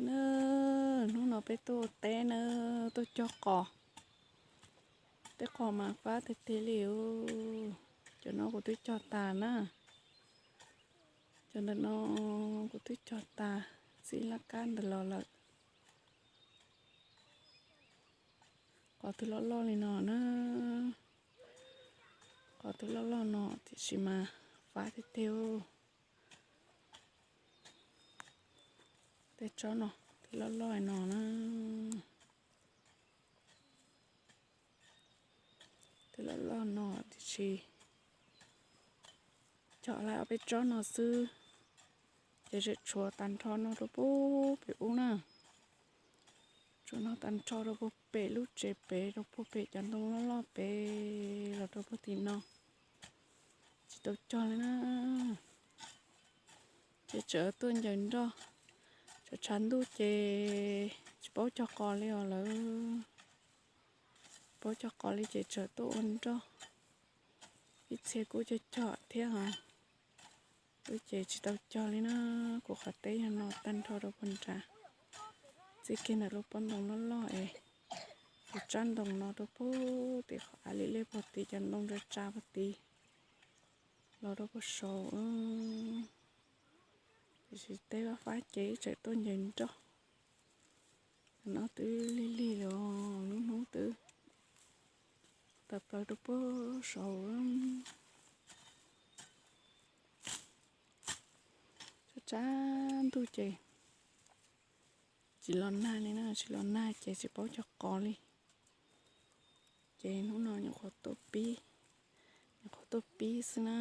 Na, hnub no peb tuaj ua teb na, tuaj cog qos. Teb qos mas fab tiag tiag li. Cov no kuv twb cog tas na. Cov ntawm no kuv twb cog tas, txij laj kab ntawd los lawm. Qos twb loj loj li no na. Qos twb loj loj no tiam sis mas fab tiag tiag. Tej tsob no twb loj loj no na. Twb loj loj no tiam sis cog lawm ob peb tsob no xwb, ces tseem tshuav tag nrho no rau puag pem ub na. Tshuav no tag nrho rau puag pem lub tsev pem, rau puag pem cov ntoo loj loj pem los rau puag tim no. Tsis tau cog li na. Ces tseem tuaj ncaws nroj, tshav tshav ntuj ces tsis paub cog qos li os lawm. Tsis paub cog qos li ces tseem tuaj ua nroj. Ib txhia kuj cog cog thiab os. Wb ces tsis tau cog li na. Kuv qhov teb yog no tag nrho rau puag nrad, txij kiag ntawm lub pob ntoo loj loj es kuv tsab ntoo no rau puag tim qhov av li lej puag tid, cov ntoo tsa tsa puag tid los rau puag saud. Tiam sis teb fab fab ces wb tseem tuaj ncaws nroj. No twb lig lig lawm, lub hnub twb tawm plaws rau puag saud. Tshav tshav ntuj ces tsis los nag li na, tsis los nag ces tsis paub cog qos li. Ces hnub no nyuam qhuav tuaj pib, nyuam qhuav tuaj pib xwb na.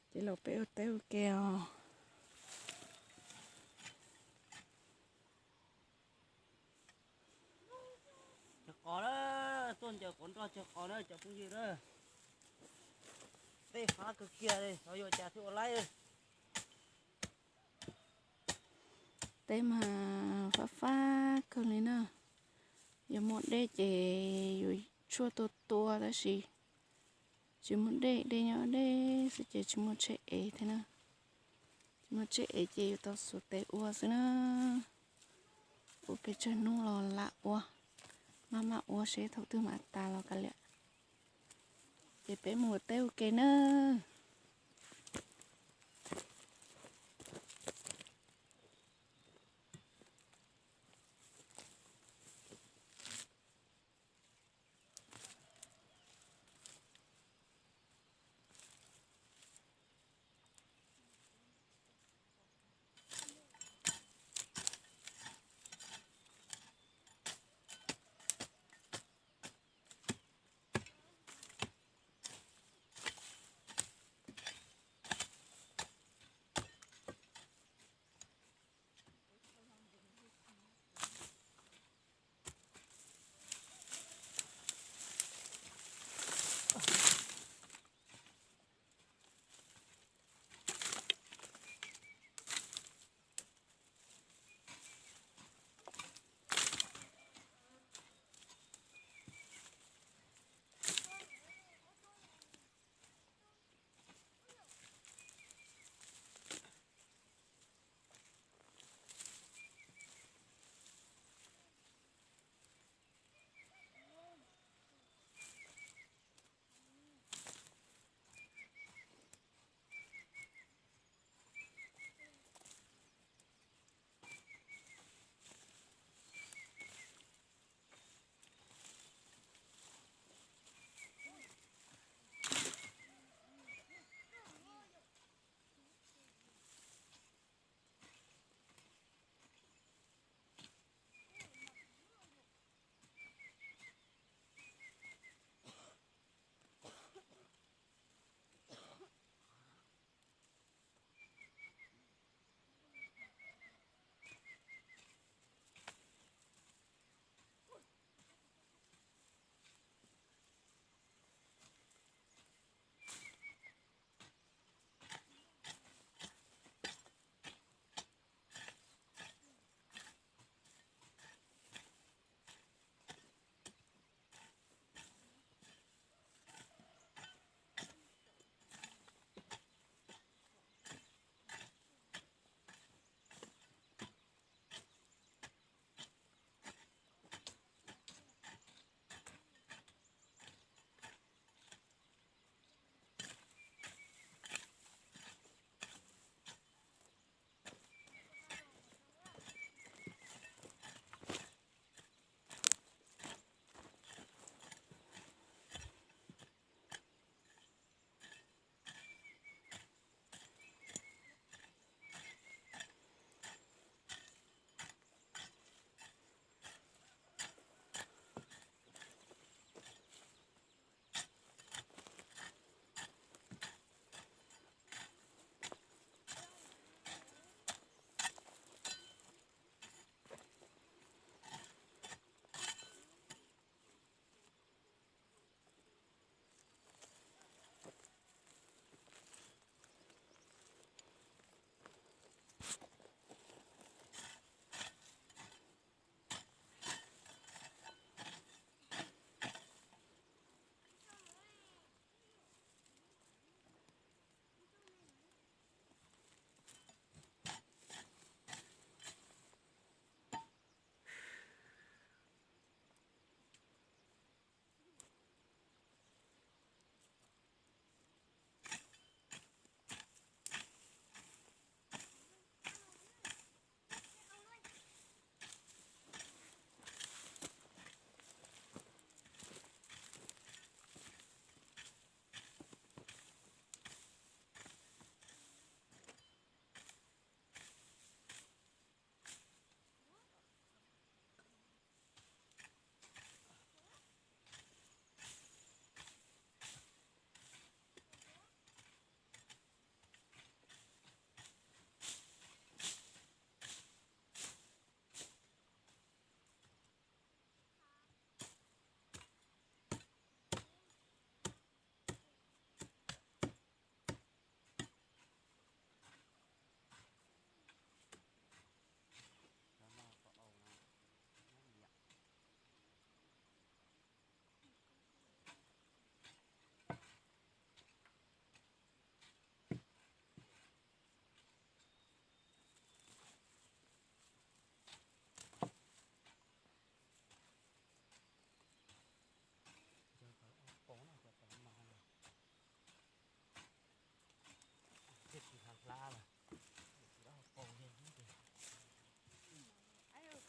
Ces los peb ua teb ua ke os. Cog qos na, tuaj ncaws quav nroj cog qos na cov phooj ywg na. Teb fab kawg kiag li, xyov yuav cas thiaj ua laib. Teb mas fab fab kawg li na. Yog muaj dej ces yuav tshuaj tua tua tab sis tsis muaj dej, dej nyob deb xwb ces tsis muaj tsheb ev thiab na. Tsis muaj tsheb ev ces yuav tau xuas tes ua xwb na. Ua pes tsawg hnub los lam ua, maj maj ua seb thaum twg mam tas los kav liam. Ces peb mus ua teb ua ke nawb.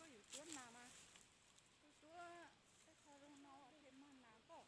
Koj yuav cuab nas mas, koj cuab tej qho zoo no thiaj mag nas koj.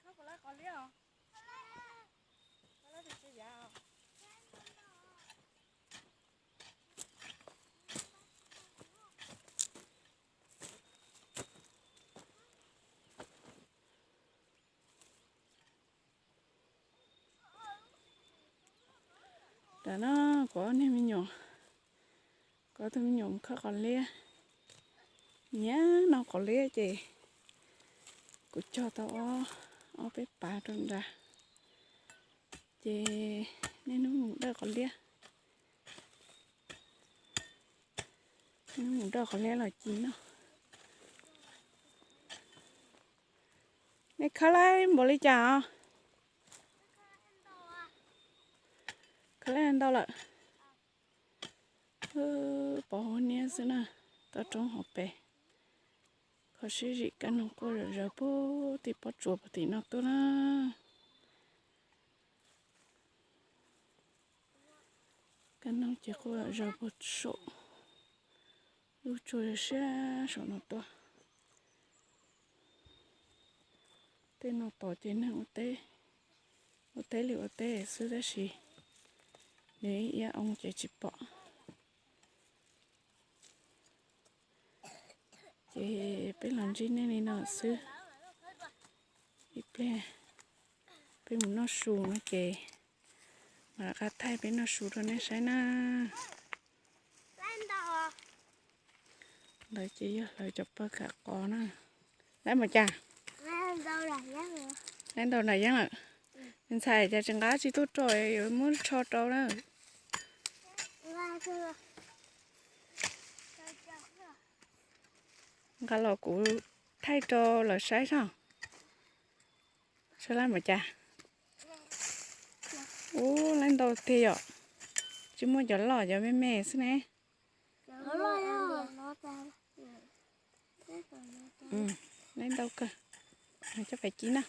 Khawb puas lab qos liab os? Puas lab tis tsis yav os? Tam no kuv ob niag me nyuam, kuv ob tug me nyuam mus khawb qos liab. Nyiam noj qos liab ces kuv cog tau ob, ob peb pav rau nrad. Ces niaj hnub mus dawj qos liab. Niaj hnub mus dawj qos liab los ci noj. Nej khawb lab npaum li cas os? Ntau lawm. Pov huab niab xwb na, toj roob hauv pes. Kho siab zim kab noog quaj zom zaws puag tim pob tsuas puag tim no tuaj na. Kab noog ces quaj zom zaws puag saum lub tsua siab saum no tuaj. Tej no tod ces neeg ua teb, ua teb li ua teb xwb tab sis nws ib iab oo ces tsis pom. Ces peb los ntsib nej li no xwb. Ib pliag peb mus noj su no ces mam rov qab thaij peb noj su rau nej saib na. Ntawd ces yog lawv cov pawg kam qos na. Laib mus cas? Laib ntau nram yeeb lawm. Ntxhais cas tsis nqa tsis tuaj rau, yuav muab tsho rau na. Nqa los kuv thaij rau lawv saib soj. Sawv laib mus cas? Ub, laib ntau tiag yom. Tsis muaj cov loj, cov me me xwb ne. Laib ntau kawg. Coj pais cib na.